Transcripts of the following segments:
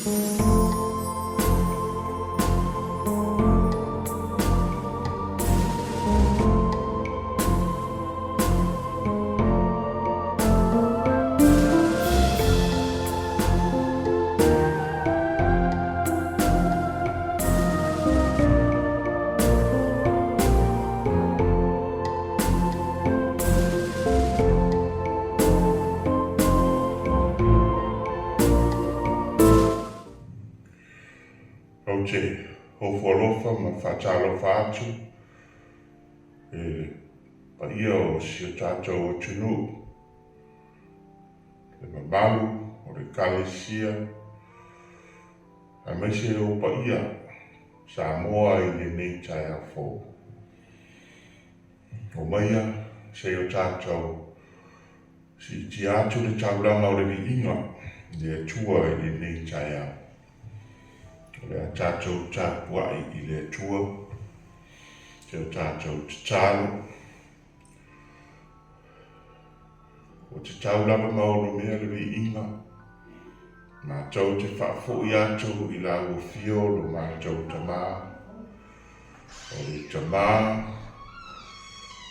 Ou te ofo alofa ma faatalofa atu i le paia o si o tatou atunuu, le mamalu o le Ekalesia, aemaise ou paia Samoa i lenei taeao fou. Omaia se i o tatou siitia atu le taulaga o le viiga i le Atua i lenei taeao. O le a tatou tapuai i le Atua se o tatou tatalo. Ua tatau lava ma onomea le viiga, matou te faafoi atu i lau afio lo matou Tama, o le Tama,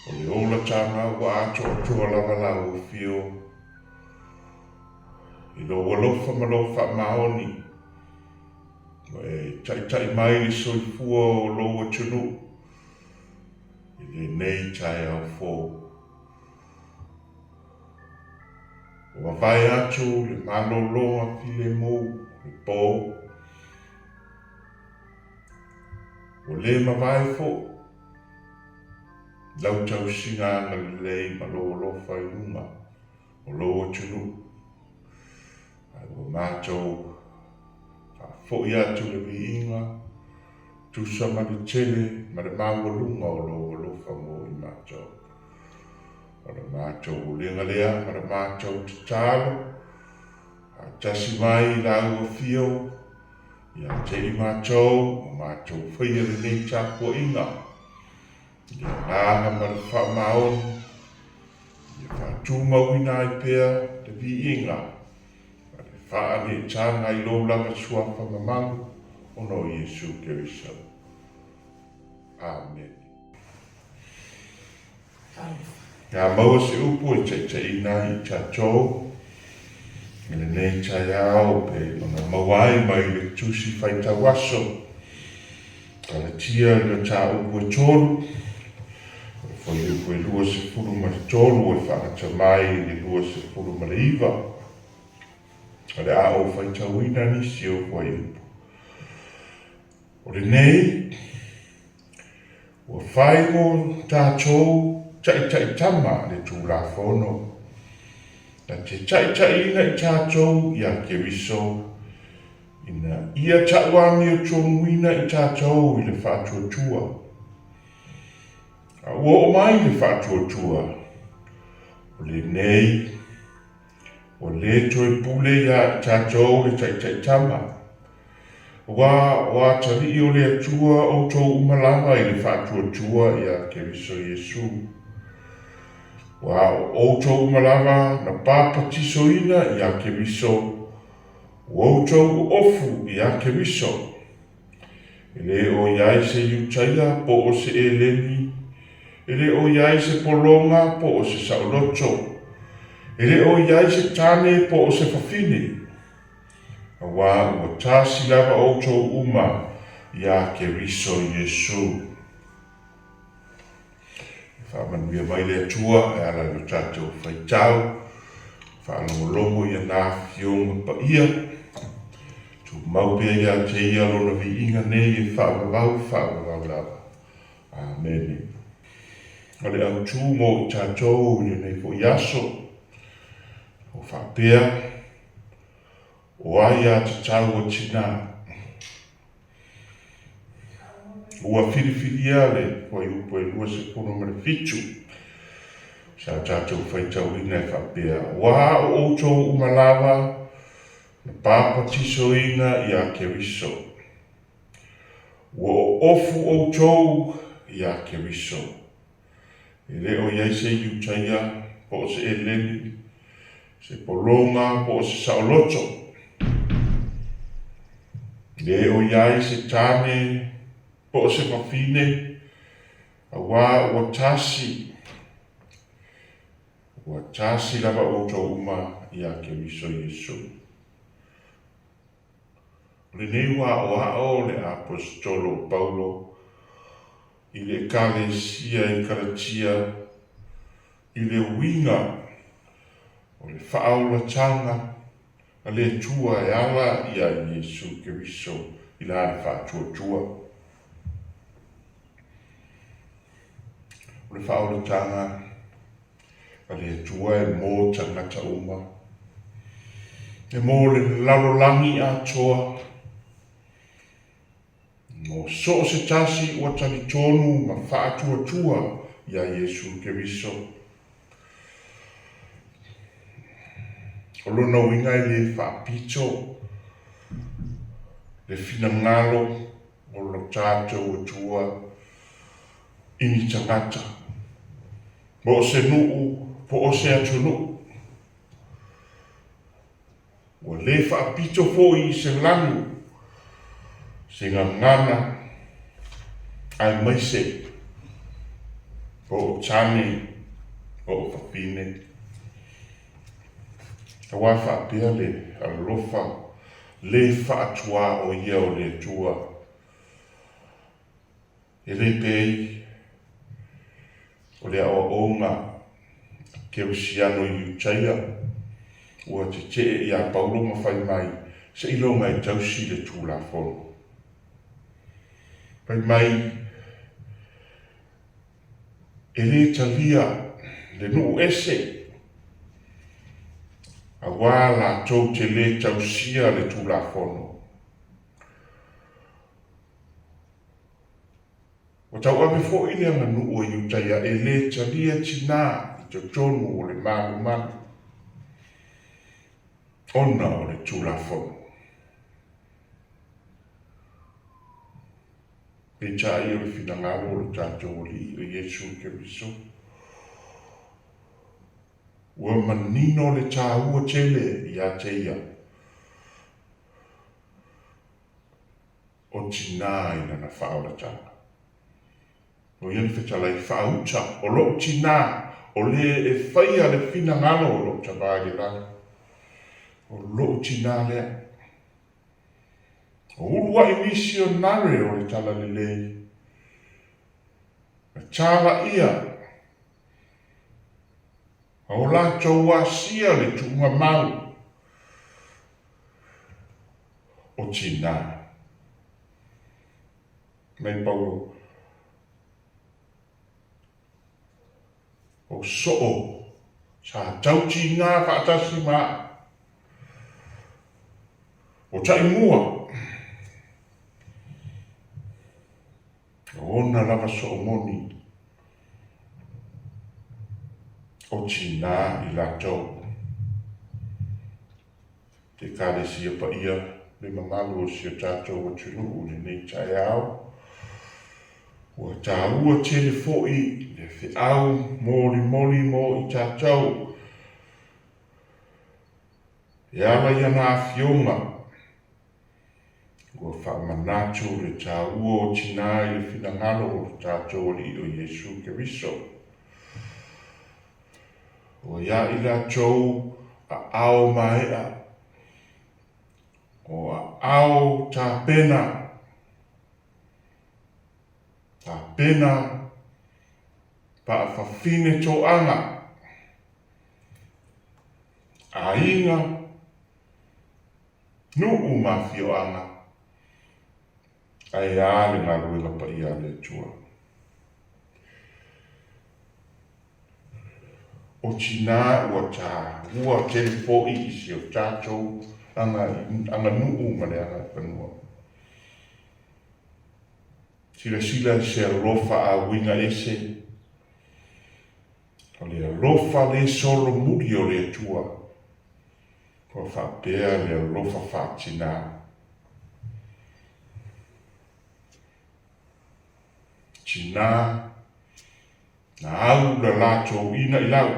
o le ola taga ua atoatoa lava lau afio i lou alofa ma lou faamaoni, ua e taitai mai le soifua o lou atunuu i lenei taeao fou. Ua mavae atu le malologa filemu le po. Ua le mavae foi lau tausiga agalelei ma lou alofa i luga o lou atunuu. Ae ua matou faafoi atu le viiga, tusa ma le tele ma le maualuga o lou alofa mo i matou. O le matou uliga lea ma le matou tatalo, faatasi mai i lau afio ia te i matou o matou faia lenei tapuaiga i le agaga ma le faamaoni, ia faatumauina ai pea le viiga ma le faaneetaga i lou lava suafa mamalu ona o Iesu Keriso. Amene. Ia maua se upu e taitaiina ai i tatou i lenei taeao pei ona maua ai mai le Tusi Faitau Aso, Kalatia i mataupu e tolu, o le fuaiupu e 23 e faagata mai i le 29. O le a ou faitauina nisi o fuaiupu. O lenei, ua fai mo tatou taitaitama le Tulafono, na te taitaiina i tatou iā Keriso, ina ia tauamiotonuina i tatou i le faatuatua. A ua oo mai le faatuatua, o lenei, Ua le toe pule iā i tatou le taitaitama, aua o atalii o le Atua outou uma lava i le faatuatua iā Keriso Iesu. Aua o outou uma lava na papatisoina iā Keriso, ua outou ofu iā Keriso. E le o i ai se Iutaia po o se Eleni, e le o i ai se pologa po o se saoloto, e le o i ai se tane po o se fafine, aua ua tasi lava outou uma iā Keriso Iesu. E faamanuia mai le Atua e ala i lo tatou faitau, faalogologo i ana afioga paia, tumau pea ia te ia Lona viiga nei e faavavau faavavau lava. Amene. O le autū mo i tatou i lenei foi aso, o faapea, o ai a tatau a tinā. Ua filifilia le fuaiupu e 27 sa tatou faitauina e faapea, Ua o outou uma lava na papatisoina iā Keriso. Ua oofu outou iā Keriso. E le o i ai se Iutaia, po o se Eleni, se pologa, po o se saoloto. Le o i ai se tane po o se fafine, auā ua tasi, ua tasi lava outou uma iā Keriso Iesu. O lenei ua aʻoaʻo le Aposetolo o Paulo i le Ekalesia i Kalatia i le uiga o le faaolataga a le Atua e ala iā Iesu Keriso i la le faatuatua. O le faaolataga a le Atua e mo tagata uma, e mo le lalolagi atoa, mo so o se tasi ua talitonu ma faatuatua iā Iesu Keriso. O lona uiga e le faapito le finagalo o lo tatou Atua i ni tagata, po o se nuu, po o se atunuu. Ua le faapito foi i se lanu, se gagana, aemaise po o tane, po o fafine. Aua faapea le alofa le faatuaoia o le Atua. E le pei o le aoaoga kerisiano i Iutaia ua tetee iā Paulo ma fai mai, Seiloga e tausi le Tulafono. Fai mai, e le talia le nuu ese, auā latou te le tausia le Tulafono. Ua tauave foi le aganuu a Iutaia e le talia tinā i totonu o le malumalu ona o le Tulafono. Peitai o le finagalo o lo tatou Alii o Iesu Keriso, ua manino le taua tele ia te ia. O tinā i lana faaolataga. O ia le fetalai faauta o lou tinā, o le e faia le finagalo o lou tama i le lagi. O lou tinā lea. O uluai misionare o le Talalelei, na talaia ma o latou asia le tuugamau o tinā. Mai Paulo, O soo sa tau tinā faatasi ma aʻu. O taʻi mua, o ona lava soo moni, o tinā i latou. Te Ekalesia Paia le mamalu o si o tatou atunuu i lenei taeao. Ua taua tele foi le feau molimoli mo i tatou e ala i ana afioga. Ua faamanatu le taua o tinā i le finagalo o lo tatou Alii o Iesu Keriso. Ua iā i latou aao maea, o aao tapena, tapena paafafine toaga, aiga, nuu ma afioaga, ae a le galuega paia a le Atua. O tinā ua tāua tele foʻi i si o tatou aganuu ma le agaifanua. Silasila i se alofa auiga ese, o le alofa le solomuli o le Atua, ua faapea le alofa faatinā. Tinā Na au la latou inaʻilau.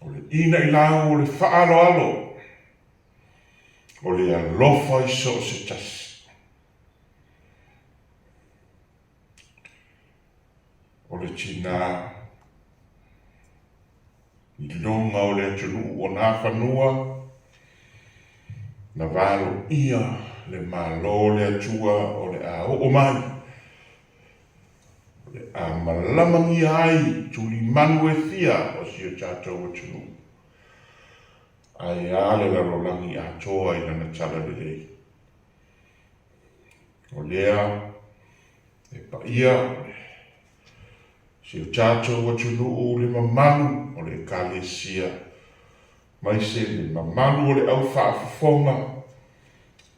O le inaʻilau o le faaaloalo. O le alofa i so o se tasi. O le tinā i luga o le atunuu o Nafanua, na valoia le Malo o le Atua o le a oo mai, o le a malamagia ai tulimanu e fia o si o tatou atunuu, ae a le lalolagi atoa i lana talalelei. O lea e paia o si o tatou atunuu le mamalu o le Ekalesia aemaise le mamalu o le au faafofoga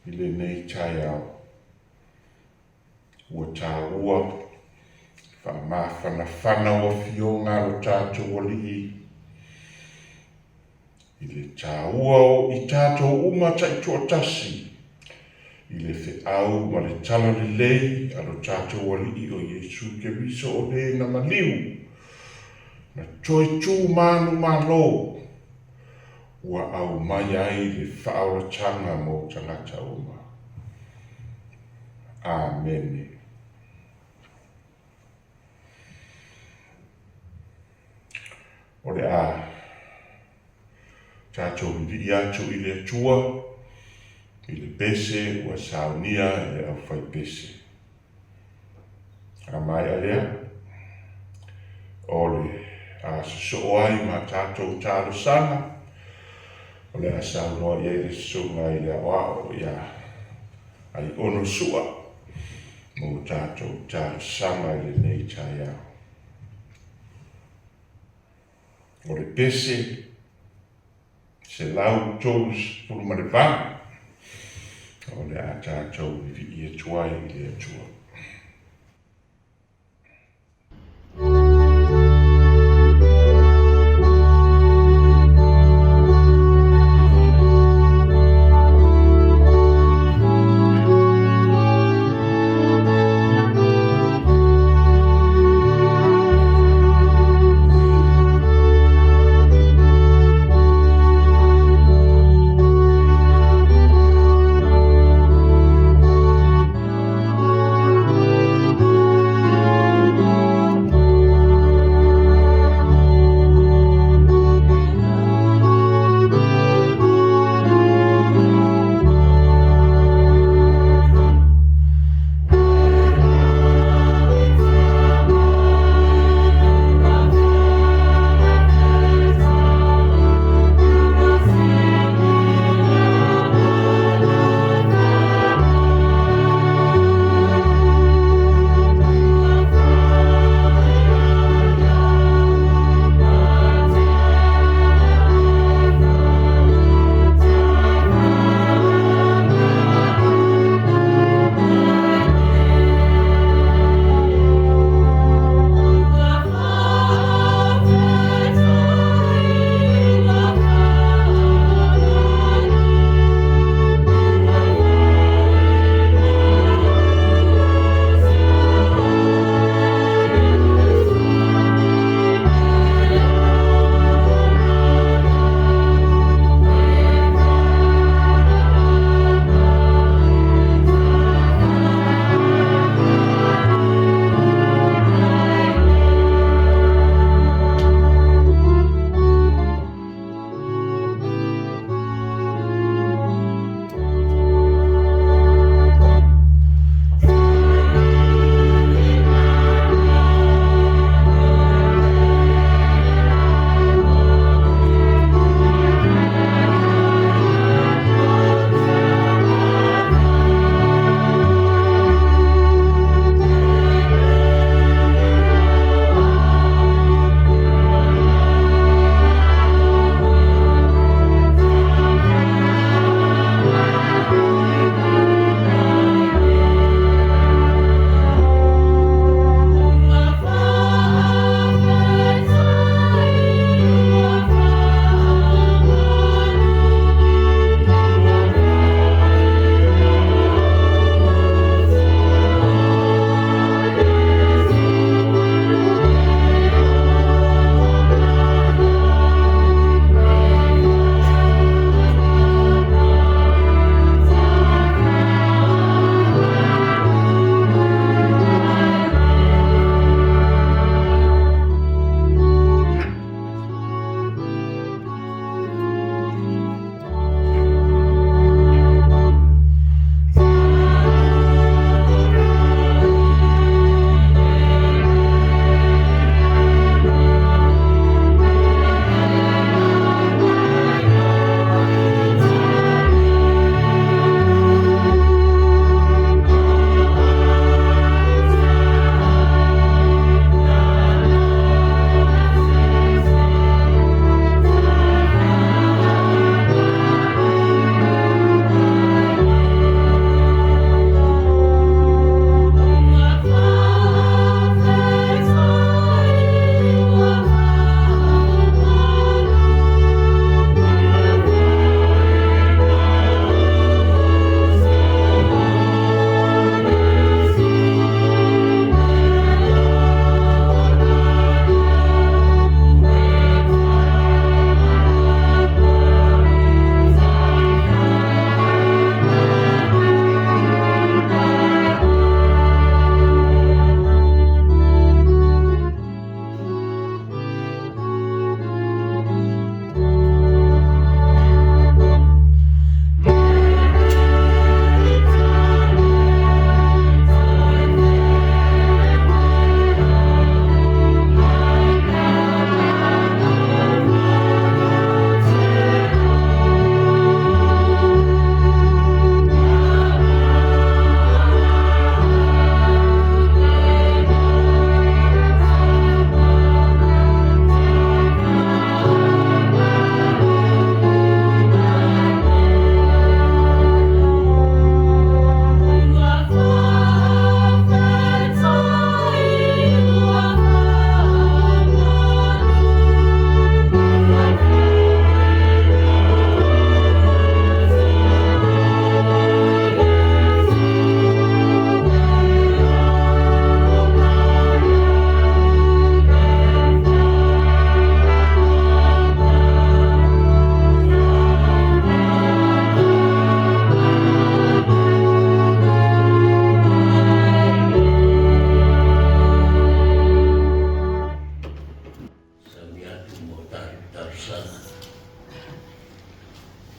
i lenei taeao. Ua taua le faamafanafana o Afioga a lo tatou Alii i le taua o i tatou uma taitoatasi i le feau ma le talalelei a lo tatou Alii o Iesu Keriso o le na maliu na toe tu manumalo ua aumai ai le faaolataga mo tagata uma. Amene. O le a tatou vivii atu i le Atua i le pese ua saunia e le aufaipese. A maea lea, o le a sosoo ai ma tatou talosaga, o le a saunoa i ai le Susuga i le Aoao ia Aiono Sua mo tatou talosaga i lenei taeao. O le pese 138 o le a tatou vivii atu ai i le Atua.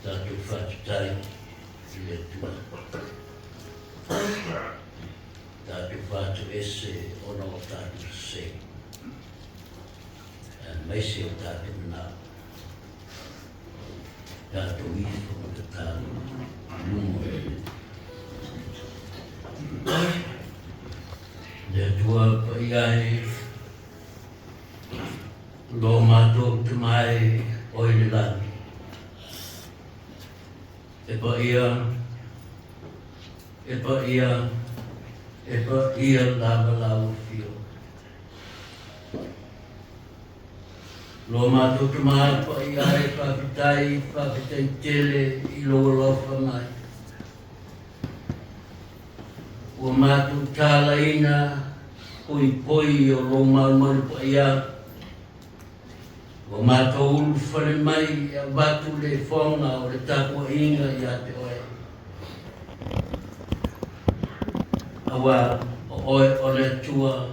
Tatou faafetai i le Atua. Tatou faatoese ona o tatou sese, aemaise o tatou manao. Tatou ifo ma tatalo i luma o le Atua. Le Atua paia e, lo matou Tama e o i le lagi, e paia, e paia, e paia lava lau afio. Lo matou Tama paia e, faafetai, faafetai tele i lou alofa mai. Ua matou talaina poipoi o lou malumalu paia. Ua matou ulufale mai e avatu le fofoga o le tapuaiga ia te oe. Aua o oe o le Atua,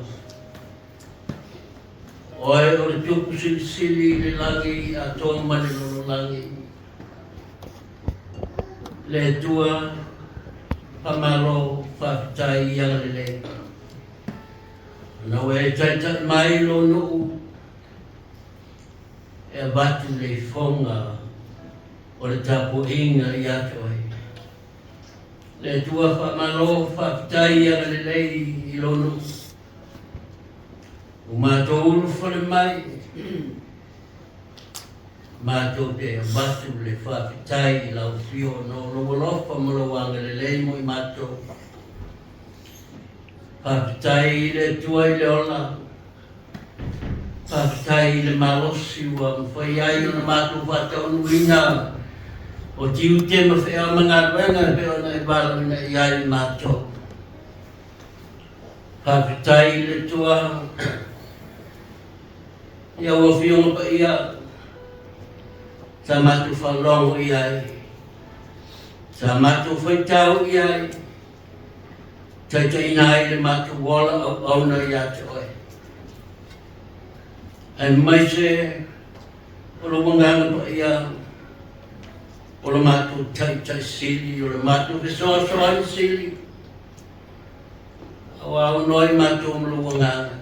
o oe o le Tupu silisili i le lagi atoa ma le lalolagi. Le Atua, faamalo, faafetai i agalelei. Ona ua e taitai mai lou nuu e avatu le ifoga o le tapuaiga ia te oe. Le Atua, faamalo, faafetai i agalelei i lou nuu. Ua matou ulufale mai, matou te avatu le faafetai i lau afio ona o lou alofa ma lou agalelei mo i matou. Faafetai i le Atua i le ola, faafetai i le malosi ua mafai ai ona matou faataunuuina o tiute ma feau ma galuega e pei ona e valaauina i ai matou. Faafetai i le Atua i au Afioga Paia sa matou faalogo i ai, sa matou faitau i ai, taitaiina ai le matou ola auauna ia te oe. Aemaise o lou Agaga Paia, o le matou Taitai Sili, o le matou Fesoasoani Sili, Ua aunoa i matou ma lou agaga.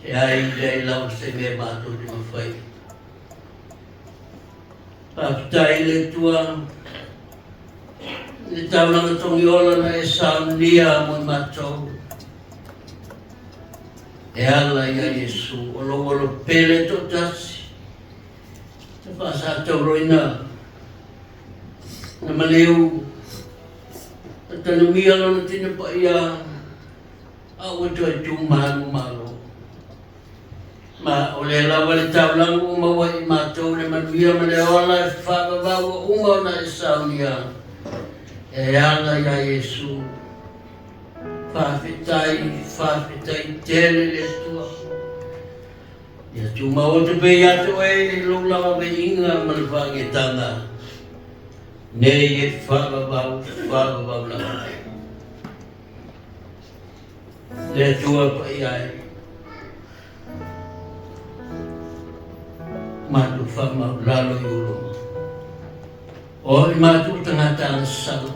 E ai leai lava se mea matou te mafai. Faafetai i le Atua i le taulaga togiola na e saunia mo i matou. E ala ia Iesu o lou alo pele toatasi na faasatauroina na maleu Na tanumia lona tina paia a ua toe tu manumalo. Ma o lea lava le taulaga ua maua i matou le manuia ma le ola e faavavau ua uma ona e saunia e ala iā Iesu. Faafetai, faafetai tele le Atua. Ia tumau atu pea ia te oe lou lavaveiga ma le faagetaga. Nei e faavavau, faavavau lava. Le Atua paia e. Matou faamaulalo i ou luma. O i matou tagata agasala.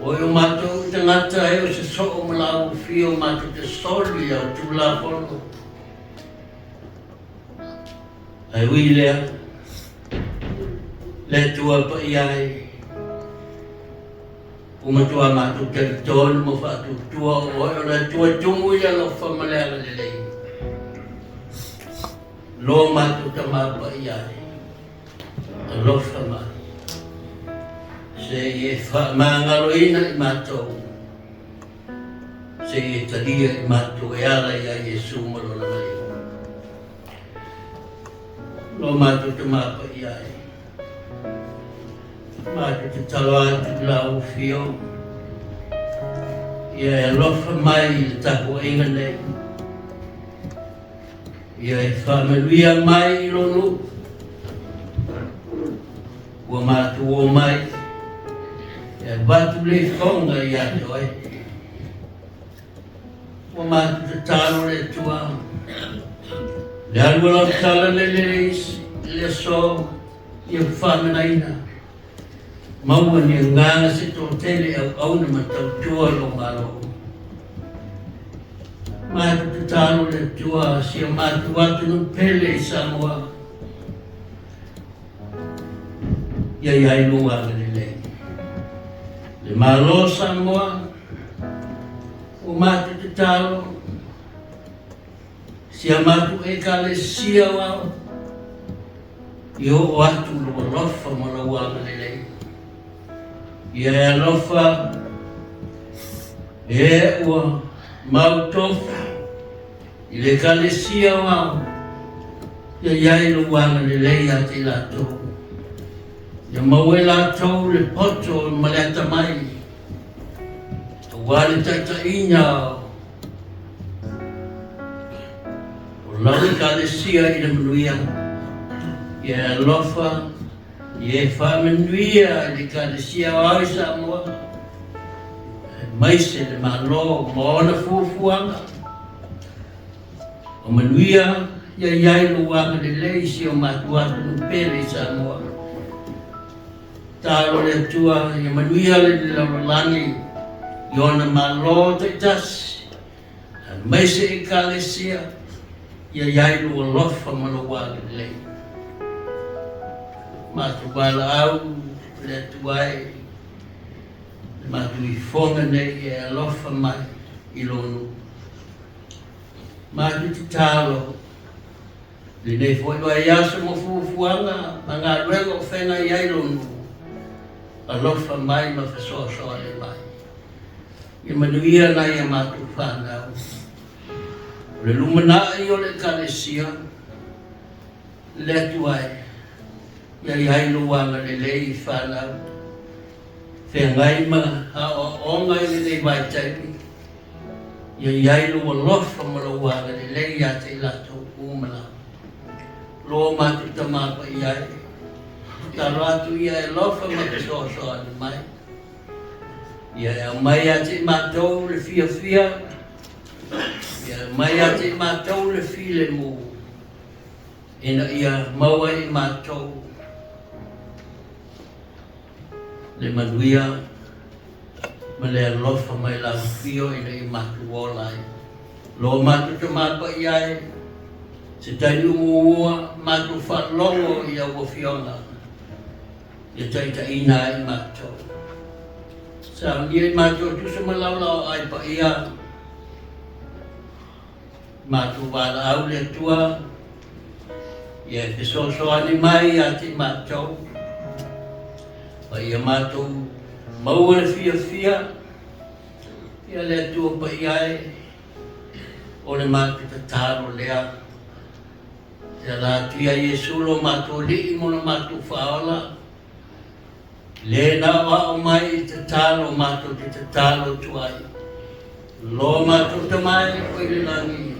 O i o matou tagata e o se soo ma lau fia o matou te soli au tulafono. Ae ui i lea, le Atua paia ai, ua matua matou talitonu ma faatuatua o oe o le Atua e tumu i le alofa ma le agalelei. Lo matou Tama paia ai, alofa mai, se i e faamagaloina i matou, se i e talia i matou e ala iā Iesu ma lona maliu. Lo matou Tama Paia e, matou tatalo atu i lau Afio, ia e alofa mai i le tapuaiga nei, ia e faamanuia mai i lou nuu, ua matou o mai, e avatu le ifoga ia te oe. Ua matou tatalo le Atua, le alu o lau tala lele le aso ia faamanaina. Maua ni agaga se toatele e auauna ma tautua lou Malo. Matou tatalo le Atua si o matou atunuu pele i Samoa. Ia i ai lou agalelei. Le Malo o Samoa, ua matou tatalo si a matou Ekalesia o ao, i oo atu lou alofa ma lou agalelei. Ia e alofa e ua mautofu i le Ekalesia o ao, ia i ai lou agalelei ia te i latou. Ia maua e latou le poto ma le atamai, aua le taitaiina o lau Ekalesia i le manuia. Ia e alofa, ia e faamanuia i le Ekalesia o ao i Samoa, aemaise le Malo ma ona fuafuaga. O manuia ia i ai lou agalelei i si o matou atunuu pele i Samoa. Tatalo le Atua ia manuia le lalolagi i ona malo taitasi, aemaise Ekalesia, ia i ai lou alofa ma lou agalelei. Matou valaau le Atua e le matou ifoga nei e alofa mai i lou nuu. Matou tatalo lenei foi vaiaso mo fuafuaga ma galuega o feagai ai lou nuu, alofa mai ma fesoasoani mai. Ia manuia nai a matou fanau. O le lumanai o le Ekalesia, le Atua e, ia i ai lou agalelei i fanau, feagai ma aoaoga i lenei vaitaimi, Ia i ai lou alofa ma lou agalelei ia te i latou uma lava. Lo matou Tama Paia e, tatalo atu ia e alofa ma fesoasoani mai. Ia e aumai ia te i matou le fiafia, ia e aumai ia te i matou le filemu, ina ia maua i matou le manuia ma le alofa mai lau afio ina ia matou ola ai. Lo matou Tama Paia e, se taimi umuamua matou faalogo i au afioga ia taitaiina ai matou. Saunia i matou tusa ma laolao ai paia, matou valaau le Atua ia e fesoasoani mai ia te matou, ma ia matou maua le fiafia ia le Atua paia e, o le matou tatalo lea. E ala atu ia Iesu lo matou Alii mo lo matou faaola, le na aoao mai i tatalo matou te tatalo atu ai. Lo matou Tama e o i le lagi,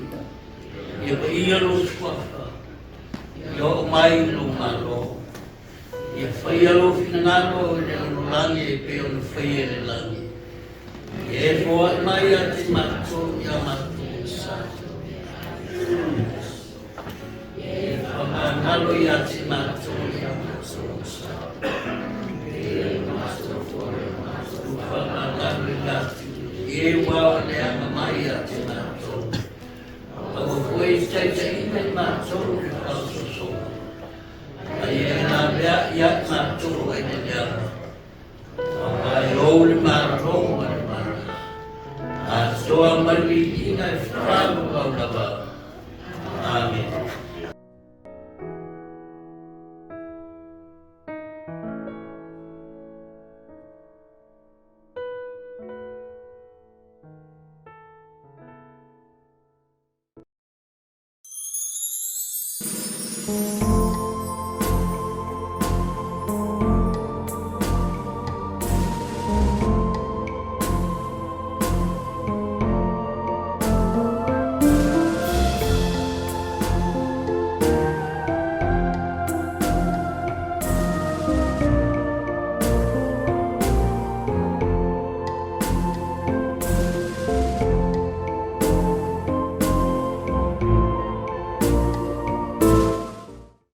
ia paia lou suafa, ia oo mai lou Malo, ia faia lou finagalo i le lalolagi e pei ona faia i le lagi. Ia e foai mai ia te matou ia matou sa. Ia whakamangalo ia te matou ia matou sa. Whakamangalo ia te e wao le anga mai ia te matou. Aua foi i taitaiina i matou le faasosoga. A ia e lavea ia i matou ai le leaga. Aua e ou le Malo ma le mana, atoa ma le viiga e faaauau lava. Amene.